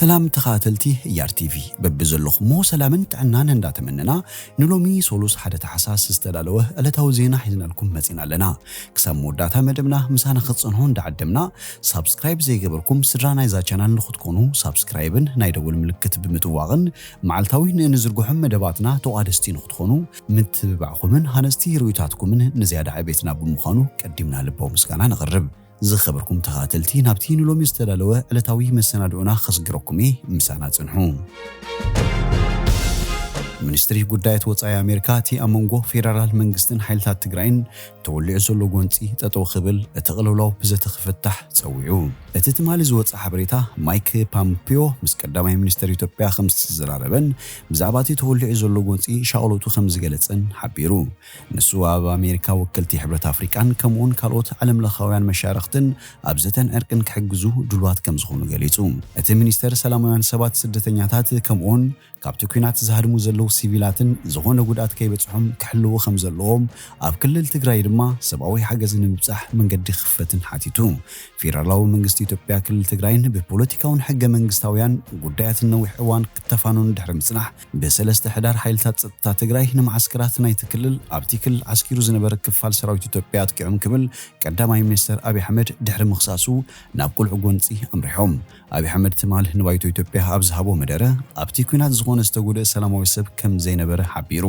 ሰላም ተኸታተልቲ ያር ቲቪ፣ በብዘለኹሞ ሰላምን ጥዕናን እንዳተመነና፣ ንሎሚ ሶሉስ ሓደ ታሕሳስ ዝተዳለወ ዕለታዊ ዜና ሒዝናልኩም መጺና ኣለና። ክሳብ መወዳእታ መደብና ምሳና ክትጸንሑ እንዳዓደምና፣ ሳብስክራይብ ዘይገበርኩም ስድራ ናይዛ ቻናል ንኽትኮኑ ሳብስክራይብን ናይ ደወል ምልክት ብምጥዋቕን፣ መዓልታዊ ንእንዝርግሖም መደባትና ተቋደስቲ ንኽትኾኑ ምትብባዕኩምን ሃነጽቲ ርእይቶታትኩምን ንዝያዳ ዕቤትና ብምዃኑ ቀዲምና ልባዊ ምስጋና ነቕርብ። ዝኸበርኩም ተኸታተልቲ፣ ናብቲ ንሎሚ ዝተዳለወ ዕለታዊ መሰናድኦና ከስግረኩም እየ፣ ምሳና ጽንሑ። ሚኒስትሪ ጉዳያት ወጻኢ ኣሜሪካ እቲ ኣብ መንጎ ፌደራል መንግስትን ሓይልታት ትግራይን ተወሊዑ ዘሎ ጎንጺ ጠጠው ክብል፣ እቲ ቅልውላው ብዘተ ክፍታሕ ጸዊዑ። እቲ ትማሊ ዝወጸ ሓበሬታ፣ ማይክ ፓምፒዮ ምስ ቀዳማይ ሚኒስትር ኢትዮጵያ ከም ዝተዘራረበን ብዛዕባ እቲ ተወሊዑ ዘሎ ጎንጺ ሻቕሎቱ ከም ዝገለጸን ሓቢሩ። ንሱ ኣብ ኣሜሪካ ወከልቲ ሕብረት ኣፍሪቃን ከምኡውን ካልኦት ዓለምለኻውያን መሻርኽትን ኣብ ዘተን ዕርቅን ክሕግዙ ድሉዋት ከም ዝኾኑ ገሊጹ። እቲ ሚኒስተር ሰላማውያን ሰባት፣ ስደተኛታት ከምኡውን ካብቲ ኲናት ዝሃድሙ ዘለዉ ሲቪላትን ዝኾነ ጉድኣት ከይበጽሖም ክሕልዉ ከም ዘለዎም፣ ኣብ ክልል ትግራይ ድማ ሰብኣዊ ሓገዝ ንምብጻሕ መንገዲ ክኽፈትን ሓቲቱ። ፌደራላዊ መንግስቲ ኢትዮጵያ ክልል ትግራይን ብፖለቲካውን ሕገ መንግስታውያን ጉዳያትን ነዊሕ እዋን ክተፋነኑ ድሕሪ ምጽናሕ፣ ብሰለስተ ሕዳር ሓይልታት ጸጥታ ትግራይ ንመዓስከራት ናይቲ ክልል ኣብቲ ክልል ዓስኪሩ ዝነበረ ክፋል ሰራዊት ኢትዮጵያ ኣጥቂዖም ክብል ቀዳማይ ሚኒስተር ኣብይ ኣሕመድ ድሕሪ ምኽሳሱ ናብ ቅሉዕ ጎንጺ ኣምሪሖም። ኣብይ ኣሕመድ ትማል ንባይቶ ኢትዮጵያ ኣብ ዝሃቦ መደረ፣ ኣብቲ ኲናት ዝኾነ ዝተጎድአ ሰላማዊ ሰብ ከም ዘይነበረ ሓቢሩ።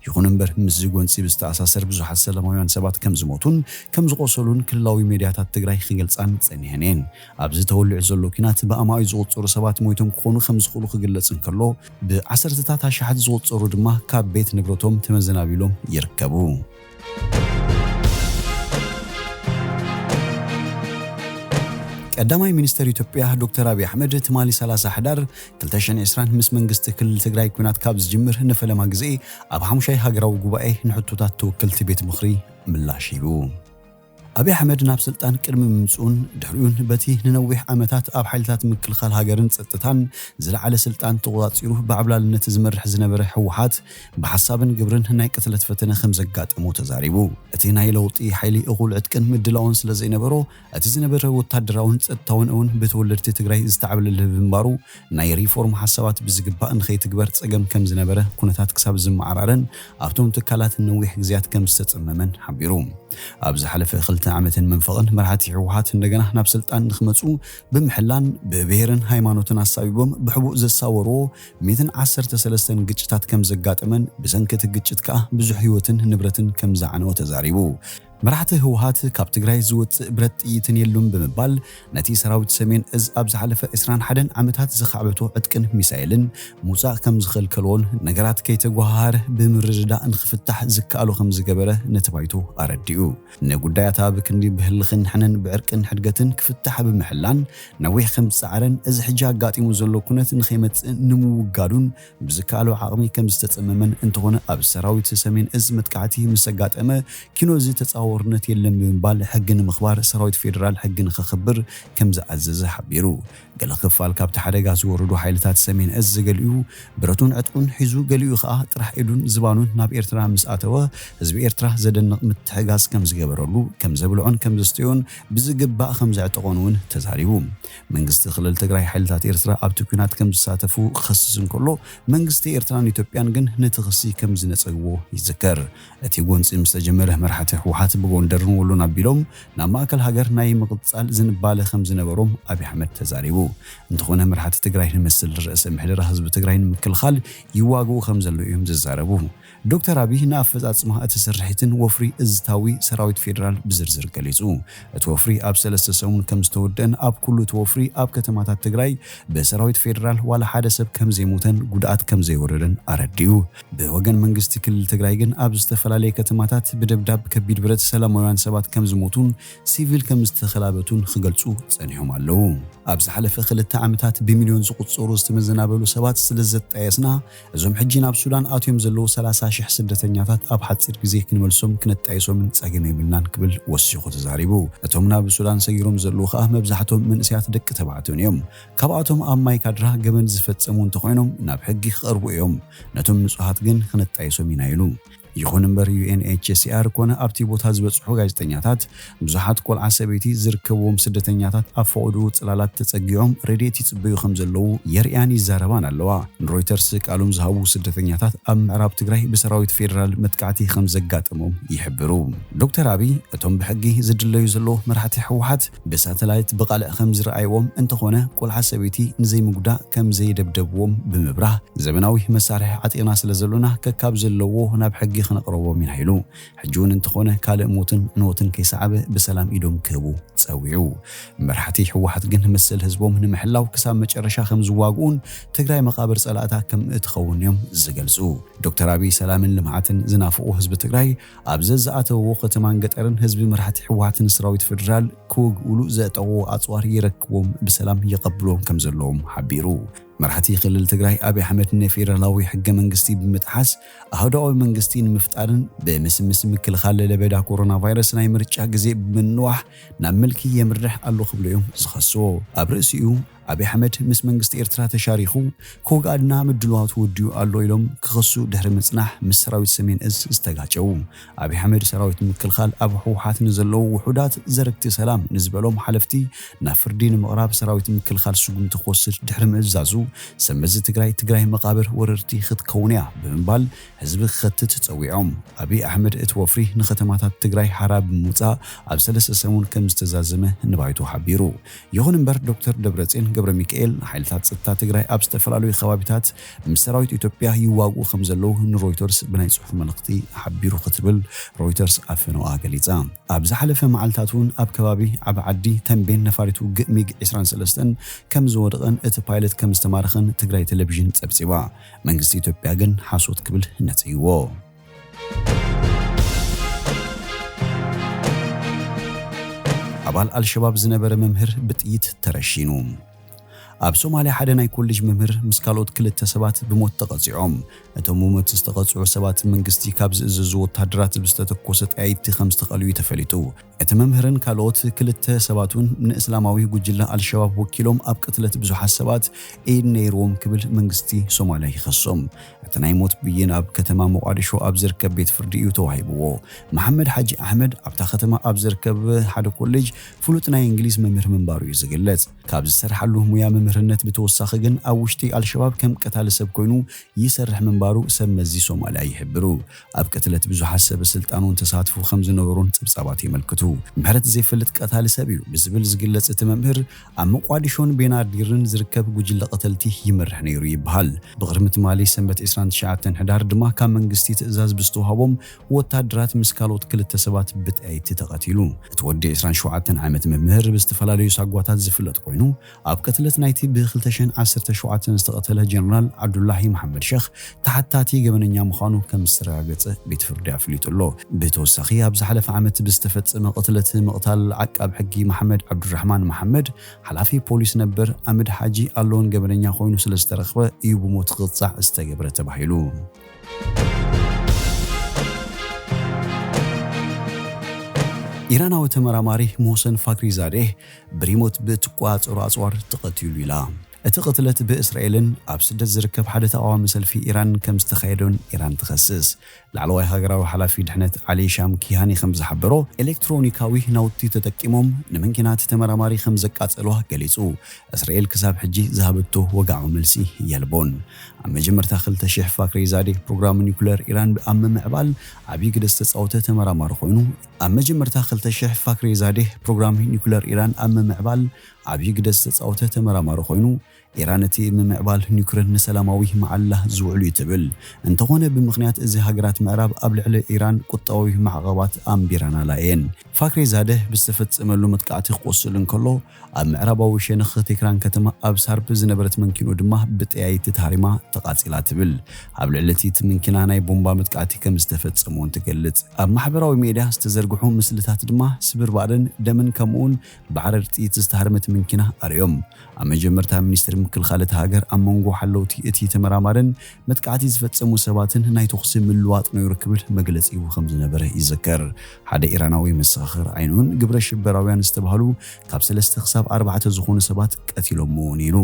ይኹን እምበር፣ ምስዚ ጎንጺ ብዝተኣሳሰር ብዙሓት ሰላማውያን ሰባት ከም ዝሞቱን ከም ዝቖሰሉን ክልላዊ ሜድያታት ትግራይ ክገልጻን ጸኒሐን እየን። ኣብዚ ተወሊዑ ዘሎ ኲናት ብኣማኢት ዝቑጸሩ ሰባት ሞይቶም ክኾኑ ከም ዝኽእሉ ክግለጽ እንከሎ፣ ብዓሰርተታት ኣሽሓት ዝቑጸሩ ድማ ካብ ቤት ንብረቶም ተመዘናቢሎም ይርከቡ። ቀዳማይ ሚኒስተር ኢትዮጵያ ዶክተር ኣብይ ኣሕመድ ትማሊ ሰላሳ ሕዳር ክልተ ሽሕን ዕስራን ምስ መንግስቲ ክልል ትግራይ ኲናት ካብ ዝጅምር ንፈለማ ግዜ ኣብ ሓሙሻይ ሃገራዊ ጉባኤ ንሕቶታት ተወከልቲ ቤት ምኽሪ ምላሽ ሂቡ። ኣብይ ኣሕመድ ናብ ስልጣን ቅድሚ ምምጽኡን ድሕሪኡን በቲ ንነዊሕ ዓመታት ኣብ ሓይልታት ምክልኻል ሃገርን ጸጥታን ዝለዓለ ስልጣን ተቖጻጺሩ ብዓብላልነት ዝመርሕ ዝነበረ ህወሓት ብሓሳብን ግብርን ናይ ቅትለት ፈተነ ከም ዘጋጠሞ ተዛሪቡ። እቲ ናይ ለውጢ ሓይሊ እኹል ዕጥቅን ምድላውን ስለ ዘይነበሮ፣ እቲ ዝነበረ ወታደራውን ጸጥታውን እውን ብተወለድቲ ትግራይ ዝተዓብለለ ብምንባሩ፣ ናይ ሪፎርም ሓሳባት ብዝግባእ ንኸይትግበር ጸገም ከም ዝነበረ፣ ኩነታት ክሳብ ዝመዓራረን ኣብቶም ትካላት ነዊሕ ግዜያት ከም ዝተጸመመን ሓቢሩ። ኣብ ዝሓለፈ ክልተ ዓመትን መንፈቕን መራሕቲ ህወሓት እንደገና ናብ ስልጣን ንክመጹ ብምሕላን ብብሄርን ሃይማኖትን ኣሳቢቦም ብሕቡእ ዘሳወርዎ ሚእትን ዓሰርተ ሰለስተን ግጭታት ከም ዘጋጠመን፣ ብሰንኪ እቲ ግጭት ከኣ ብዙሕ ህይወትን ንብረትን ከም ዝዓነወ ተዛሪቡ። መራሕቲ ህወሓት ካብ ትግራይ ዝወጽእ ብረት ጥይትን የሉን ብምባል፣ ነቲ ሰራዊት ሰሜን እዝ ኣብ ዝሓለፈ ዕስራን ሓደን ዓመታት ዘኻዕበቶ ዕጥቅን ሚሳይልን ምውጻእ ከም ዝኸልከልዎን፣ ነገራት ከይተጓሃሃረ ብምርድዳእ ንኽፍታሕ ዝከኣሎ ከም ዝገበረ ነቲ ባይቶ ኣረዲኡ። ንጉዳያት ኣብ ክንዲ ብህልኽን ሕነን ብዕርቅን ሕድገትን ክፍታሕ ብምሕላን ነዊሕ ከም ዝጸዓረን፣ እዚ ሕጂ ኣጋጢሙ ዘሎ ኩነት ንኸይመጽእ ንምውጋዱን ብዝከኣሎ ዓቕሚ ከም ዝተጸመመን፣ እንተኾነ ኣብ ሰራዊት ሰሜን እዝ መጥቃዕቲ ምስ ኣጋጠመ ኪኖ እዚ ተጻዋርነት የለን ብምባል ሕጊ ንምኽባር ሰራዊት ፌደራል ሕጊ ንኸኽብር ከም ዝኣዘዘ ሓቢሩ። ገለ ክፋል ካብቲ ሓደጋ ዝወረዱ ሓይልታት ሰሜን እዝ ገሊኡ ብረቱን ዕጥቁን ሒዙ፣ ገሊኡ ኸኣ ጥራሕ ኢዱን ዝባኑን ናብ ኤርትራ ምስ ኣተወ፣ ህዝቢ ኤርትራ ዘደንቕ ምትሕጋዝ ከም ዝገበረሉ፣ ከም ዘብልዖን ከም ዘስተዮን ብዝግባእ ከም ዘዕጠቖን እውን ተዛሪቡ። መንግስቲ ክልል ትግራይ ሓይልታት ኤርትራ ኣብቲ ኲናት ከም ዝሳተፉ ክኸስስ እንከሎ፣ መንግስቲ ኤርትራን ኢትዮጵያን ግን ነቲ ክሲ ከም ዝነጸግዎ ይዝከር። እቲ ጎንጺ ምስ ተጀመረ፣ መራሕቲ ህወሓት ብጎንደርን ወሎን ኣቢሎም ናብ ማእከል ሃገር ናይ ምቕጻል ዝንባለ ከም ዝነበሮም ኣብይ ኣሕመድ ተዛሪቡ። እንተኾነ፣ መራሕቲ ትግራይ ንመሰል ርእሰ ምሕደራ ህዝቢ ትግራይ ንምክልኻል ይዋግኡ ከም ዘለዉ እዮም ዝዛረቡ። ዶክተር ኣብይ ንኣፈጻጽማ እቲ ስርሒትን ወፍሪ እዝታዊ ሰራዊት ፌደራል ብዝርዝር ገሊጹ። እቲ ወፍሪ ኣብ ሰለስተ ሰሙን ከም ዝተወደአን፣ ኣብ ኩሉ እቲ ወፍሪ ኣብ ከተማታት ትግራይ ብሰራዊት ፌደራል ዋላ ሓደ ሰብ ከም ዘይሞተን ጉድኣት ከም ዘይወረደን ኣረዲኡ። ብወገን መንግስቲ ክልል ትግራይ ግን ኣብ ዝተፈላለየ ከተማታት ብደብዳብ ከቢድ ብረት ሰላማውያን ሰባት ከም ዝሞቱን ሲቪል ከም ዝተኸላበቱን ክገልጹ ጸኒሖም ኣለዉ። ኣብ ዝሓለፈ ክልተ ዓመታት ብሚልዮን ዝቑጸሩ ዝተመዘናበሉ ሰባት ስለ ዘጣየስና፣ እዞም ሕጂ ናብ ሱዳን ኣትዮም ዘለዉ ሰላሳ ሽሕ ስደተኛታት ኣብ ሓጺር ግዜ ክንመልሶም ክነጣይሶምን ጸገም የብልናን ክብል ወሲኹ ተዛሪቡ። እቶም ናብ ሱዳን ሰጊሮም ዘለዉ ከኣ መብዛሕቶም መንእሰያት ደቂ ተባዕትዮን እዮም። ካብኣቶም ኣብ ማይካድራ ገበን ዝፈጸሙ እንተኾይኖም ናብ ሕጊ ክቐርቡ እዮም። ነቶም ንጹሃት ግን ክነጣይሶም ኢና ኢሉ። ይኹን እምበር፣ ዩ ኤን ኤች ሲ ኣር ኮነ ኣብቲ ቦታ ዝበጽሑ ጋዜጠኛታት፣ ብዙሓት ቆልዓ ሰበይቲ ዝርከብዎም ስደተኛታት ኣብ ፈቐድኡ ጽላላት ተጸጊዖም ረድኤት ይጽበዩ ከም ዘለዉ የርእያን ይዛረባን ኣለዋ። ንሮይተርስ ቃሎም ዝሃቡ ስደተኛታት፣ ኣብ ምዕራብ ትግራይ ብሰራዊት ፌደራል መጥቃዕቲ ከም ዘጋጠሞም ይሕብሩ። ዶክተር ኣቢይ፣ እቶም ብሕጊ ዝድለዩ ዘለዉ መራሕቲ ህወሓት ብሳተላይት ብቓልዕ ከም ዝረኣይዎም፣ እንተኾነ ቆልዓ ሰበይቲ ንዘይምጉዳእ ከም ዘይደብደብዎም ብምብራህ፣ ዘበናዊ መሳርሒ ዓጢቕና ስለ ዘሎና፣ ከካብ ዘለዎ ናብ ሕጊ ክነቕርቦም ኢና ኢሉ። ሕጂ እውን እንተኾነ፣ ካልእ ሞትን ዕንወትን ከይሰዓበ ብሰላም ኢዶም ክህቡ ጸዊዑ። መራሕቲ ህወሓት ግን መሰል ህዝቦም ንምሕላው ክሳብ መጨረሻ ከም ዝዋግኡን ትግራይ መቓብር ጸላእታ ከም እትኸውን እዮም ዝገልጹ። ዶክተር ኣቢይ፣ ሰላምን ልምዓትን ዝናፍቑ ህዝቢ ትግራይ ኣብ ዘዝኣተውዎ ከተማን ገጠርን፣ ህዝቢ መራሕቲ ህወሓትን ሰራዊት ፌደራል ክወግኡሉ ዘእጠቕዎ ኣጽዋር ይረክቦም፣ ብሰላም ይቐብሎም ከም ዘለዎም ሓቢሩ። መራሕቲ ክልል ትግራይ፣ ኣቢይ ኣሕመድ ንፌደራላዊ ሕገ መንግስቲ ብምጥሓስ ኣህዳዊ መንግስቲ ንምፍጣርን ብምስምስ ምክልኻል ለበዳ ኮሮና ቫይረስ ናይ ምርጫ ግዜ ብምንዋሕ ናብ ምልኪ የምርሕ ኣሎ ክብሉ እዮም ዝኸስዎ። ኣብ ርእሲኡ፣ ኣቢይ ኣሕመድ ምስ መንግስቲ ኤርትራ ተሻሪኹ ክወግኣና ምድልዋቱ ወዲኡ ኣሎ ኢሎም ክኸሱ ድሕሪ ምጽናሕ፣ ምስ ሰራዊት ሰሜን እዝ ዝተጋጨዉ። ኣቢይ ኣሕመድ፣ ሰራዊት ምክልኻል ኣብ ህወሓት ንዘለዉ ውሑዳት ዘረግቲ ሰላም ንዝበሎም ሓለፍቲ ናብ ፍርዲ ንምቕራብ ሰራዊት ምክልኻል ስጉምቲ ክወስድ ድሕሪ ምእዛዙ፣ ሰመዚ ትግራይ፣ ትግራይ መቓብር ወረርቲ ክትከውን እያ ብምባል ህዝቢ ክኸትት ጸዊዖም። ኣቢይ ኣሕመድ፣ እቲ ወፍሪ ንከተማታት ትግራይ ሓራ ብምውጻእ ኣብ ሰለስተ ሰሙን ከም ዝተዛዘመ ንባይቶ ሓቢሩ። ይኹን እምበር፣ ዶክተር ደብረጽዮን ገብረ ሚካኤል፣ ሓይልታት ጸጥታ ትግራይ ኣብ ዝተፈላለዩ ከባቢታት ምስ ሰራዊት ኢትዮጵያ ይዋግኡ ከም ዘለዉ ንሮይተርስ ብናይ ጽሑፍ መልእኽቲ ሓቢሩ ክትብል ሮይተርስ ኣፈነዋ ገሊጻ። ኣብ ዝሓለፈ መዓልታት እውን ኣብ ከባቢ ዓቢ ዓዲ ተንቤን ነፋሪት ውግእ ሚግ ዕስራን ሰለስተን ከም ዝወደቐን እቲ ፓይለት ከም ዝተማረኸን ትግራይ ቴሌቪዥን ጸብጺባ። መንግስቲ ኢትዮጵያ ግን ሓሶት ክብል ነጽይዎ። ኣባል ኣልሸባብ ዝነበረ መምህር ብጥይት ተረሺኑ። ኣብ ሶማልያ ሓደ ናይ ኮሌጅ መምህር ምስ ካልኦት ክልተ ሰባት ብሞት ተቐጺዖም። እቶም ብሞት ዝተቐጽዑ ሰባት፣ መንግስቲ ካብ ዝእዘዙ ወታደራት ብዝተተኮሰ ጠያይቲ ከም ዝተቐልዩ ተፈሊጡ። እቲ መምህርን ካልኦት ክልተ ሰባቱን ንእስላማዊ ጉጅለ ኣልሸባብ ወኪሎም ኣብ ቅትለት ብዙሓት ሰባት ኢድ ነይርዎም ክብል መንግስቲ ሶማልያ ይኸሶም። እቲ ናይ ሞት ብይን ኣብ ከተማ ሞቃዲሾ ኣብ ዝርከብ ቤት ፍርዲ እዩ ተዋሂብዎ። መሓመድ ሓጂ ኣሕመድ ኣብታ ከተማ ኣብ ዝርከብ ሓደ ኮሌጅ ፍሉጥ ናይ እንግሊዝ መምህር ምንባሩ እዩ ዝግለጽ። ካብ ዝሰርሓሉ ሙያ መምህርነት ብተወሳኺ ግን፣ ኣብ ውሽጢ ኣልሸባብ ከም ቀታሊ ሰብ ኮይኑ ይሰርሕ ምንባሩ ሰብ መዚ ሶማልያ ይሕብሩ። ኣብ ቅትለት ብዙሓት ሰብ ስልጣን እውን ተሳትፎ ከም ዝነበሮን ጸብጻባት የመልክቱ። ምሕረት ዘይፈልጥ ቀታሊ ሰብ እዩ ብዝብል ዝግለጽ እቲ መምህር፣ ኣብ መቋዲሾን ቤናዲርን ዝርከብ ጉጅለ ቀተልቲ ይመርሕ ነይሩ ይበሃል። ብቕድሚ ትማሊ ሰንበት ዕስራን ትሽዓተን ሕዳር ድማ፣ ካብ መንግስቲ ትእዛዝ ብዝተዋሃቦም ወታደራት ምስ ካልኦት ክልተ ሰባት ብጠያይቲ ተቐቲሉ። እቲ ወዲ ዕስራን ሸውዓተን ዓመት መምህር ብዝተፈላለዩ ሳጓታት ዝፍለጥ ኮይኑ፣ ኣብ ቅትለት ናይቲ ብ ክልተ ሽሕን ዓሰርተ ሸውዓተን ዝተቐተለ ጀነራል ዓብዱላሂ መሓመድ ሸኽ ተሓታቲ ገበነኛ ምዃኑ ከም ዝተረጋገጸ ቤት ፍርዲ ኣፍሊጡ ኣሎ። ብተወሳኺ፣ ኣብ ዝሓለፈ ዓመት ብዝተፈጸመ ቅትለት ምቕታል ዓቃብ ሕጊ መሓመድ ዓብዱራሕማን መሓመድ፣ ሓላፊ ፖሊስ ነበር ኣምድ ሓጂ ኣሎን ገበነኛ ኮይኑ ስለ ዝተረኽበ እዩ ብሞት ክቕጻዕ ዝተገብረ ተባሂሉ። ኢራናዊ ተመራማሪ ሞሰን ፋክሪዛዴህ ብሪሞት ብእትቆጻጸሮ ኣጽዋር ተቐቲሉ ኢላ። እቲ ቅትለት ብእስራኤልን ኣብ ስደት ዝርከብ ሓደ ተቓዋሚ ሰልፊ ኢራን ከም ዝተኻየዶን ኢራን ትኸስስ። ላዕለዋይ ሃገራዊ ሓላፊ ድሕነት ዓሊ ሻም ኪሃኒ ከም ዝሓበሮ፣ ኤሌክትሮኒካዊ ናውቲ ተጠቂሞም ንምንኪናት ተመራማሪ ከም ዘቃጸልዋ ገሊጹ። እስራኤል ክሳብ ሕጂ ዝሃበቶ ወግዓዊ መልሲ የልቦን። ኣብ መጀመርታ ክልተ ሽሕ ፋክሪዛዴህ ፕሮግራም ኒኩለር ኢራን ኣብ ምምዕባል ዓብዪ ግደ ዝተጻወተ ተመራማሪ ኮይኑ፣ ኣብ መጀመርታ ክልተ ሽሕ ፋክሪዛዴህ ፕሮግራም ኒኩለር ኢራን ኣብ ምምዕባል ዓብዪ ግደ ዝተጻወተ ተመራማሪ ኮይኑ፣ ኢራን እቲ ምምዕባል ኒኩለር ንሰላማዊ መዓላ ዝውዕሉ እዩ ትብል። እንተኾነ፣ ብምኽንያት እዚ ሃገራት ምዕራብ ኣብ ልዕሊ ኢራን ቁጠባዊ ማዕቐባት ኣንቢረናላ እየን። ፋክሪዛደህ ብዝተፈጸመሉ መጥቃዕቲ ክቆስል እንከሎ፣ ኣብ ምዕራባዊ ሸነኽ ቴክራን ከተማ ኣብ ሳርፕ ዝነበረት መንኪኖ ድማ ብጠያይቲ ተሃሪማ ተቓጺላ ትብል። ኣብ ልዕሊ እቲ መኪና ናይ ቦምባ መጥቃዕቲ ከም ዝተፈጸመ እውን ትገልጽ። ኣብ ማሕበራዊ ሜድያ ዝተዘርግሑ ምስልታት ድማ ስብርባርን ደምን ከምኡውን ብዓረር ጥይት ዝተሃርመት መኪና ኣርእዮም። ኣብ መጀመርታ ሚኒስትሪ ምክልኻል እቲ ሃገር ኣብ መንጎ ሓለውቲ እቲ ተመራማርን መጥቃዕቲ ዝፈጸሙ ሰባትን ናይ ተኹሲ ምልዋጥ ነይሩ ክብል መግለጺ ይህቡ ከም ዝነበረ ይዝከር። ሓደ ኢራናዊ መሰኻኽር ዓይኑ እውን ግብረ ሽበራውያን ዝተባህሉ ካብ ሰለስተ ክሳብ ኣርባዕተ ዝኾኑ ሰባት ቀቲሎምዎ እውን ኢሉ።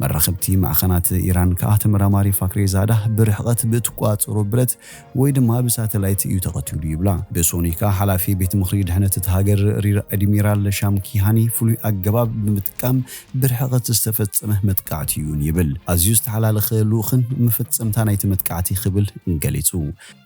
መራኸብቲ ማዕኸናት ኢራን ከኣ ተመራማሪ ፋክሬ ዛዳ ብርሕቐት ብእትቋጽሮ ብረት ወይ ድማ ብሳተላይት እዩ ተቐቲሉ ይብላ። ብሶኒ ከኣ ሓላፊ ቤት ምኽሪ ድሕነት እቲ ሃገር ሪር ኣድሚራል ሻምኪሃኒ ፍሉይ ኣገባብ ብምጥቃም ብርሕቐት ዝተፈጸመ መጥቃዕቲ እዩን ይብል። ኣዝዩ ዝተሓላለኸ ልኡኽን መፈጸምታ ናይቲ መጥቃዕቲ ክብል ገሊጹ።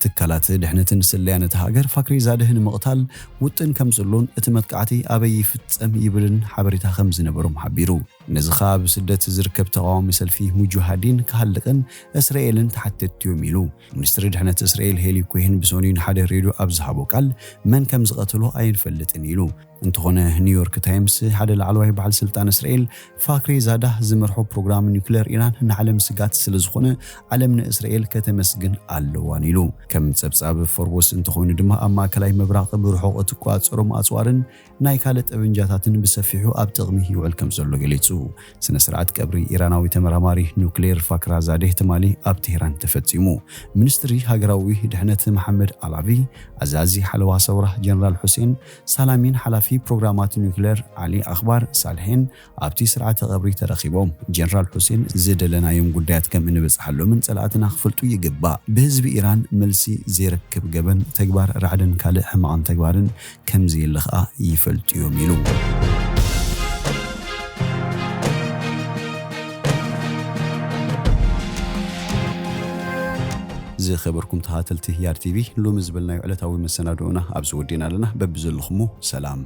ትካላት ድሕነትን ስለያን እቲ ሃገር ፋክሬ ዛደህ ንምቕታል ውጥን ከም ዘሎን እቲ መጥቃዕቲ ኣበይ ይፍጸም ይብልን ሓበሬታ ከም ዝነበሮም ሓቢሩ። ነዚ ኸኣ ኣብ ስደት ዝርከብ ተቓዋሚ ሰልፊ ሙጁሃዲን ክሃልቕን እስራኤልን ተሓተትቲ እዮም ኢሉ። ሚኒስትሪ ድሕነት እስራኤል ሄሊ ኮሄን ብሰኑይ ንሓደ ሬድዮ ኣብ ዝሃቦ ቃል መን ከም ዝቐተሎ ኣይንፈልጥን ኢሉ። እንተኾነ ኒውዮርክ ታይምስ ሓደ ላዕለዋይ በዓል ስልጣን እስራኤል ፋክሬ ዛዳህ ዝመርሖ ፕሮግራም ኒውክሌር ኢራን ንዓለም ስጋት ስለ ዝኾነ ዓለም ንእስራኤል ከተመስግን ኣለዋን ኢሉ። ከም ጸብጻብ ፎርቦስ እንተኾይኑ ድማ ኣብ ማእከላይ ምብራቕ ብርሑቕ እትቋጸሮም ኣጽዋርን ናይ ካልእ ጠበንጃታትን ብሰፊሑ ኣብ ጥቕሚ ይውዕል ከም ዘሎ ገሊጹ። ስነ ስርዓት ቀብሪ ኢራናዊ ተመራማሪ ኒውክሌር ፋክራዛዴህ ትማሊ ኣብ ቴህራን ተፈጺሙ። ሚኒስትሪ ሃገራዊ ድሕነት መሓመድ ኣላቪ፣ ኣዛዚ ሓለዋ ሰውራ ጀነራል ሑሴን ሳላሚን ሓላፊ ፕሮግራማት ኒውክሌር ዓሊ ኣኽባር ሳልሒን ኣብቲ ስርዓተ ቀብሪ ተረኺቦም። ጀነራል ሑሴን ዝደለናዮም ጉዳያት ከም እንበጽሓሎምን ጸላእትና ክፈልጡ ይግባእ። ብህዝቢ ኢራን መልሲ ዘይረክብ ገበን ተግባር ራዕድን ካልእ ሕማቕን ተግባርን ከም ዘየለ ኸኣ ይፈልጡ እዮም ኢሉ። ዝኸበርኩም ተኸታተልቲ ያር ቲቪ፣ ሎሚ ዝበልናዮ ዕለታዊ መሰናድኦና ኣብዚ ወዲእና ኣለና። በብዘለኹሞ ሰላም።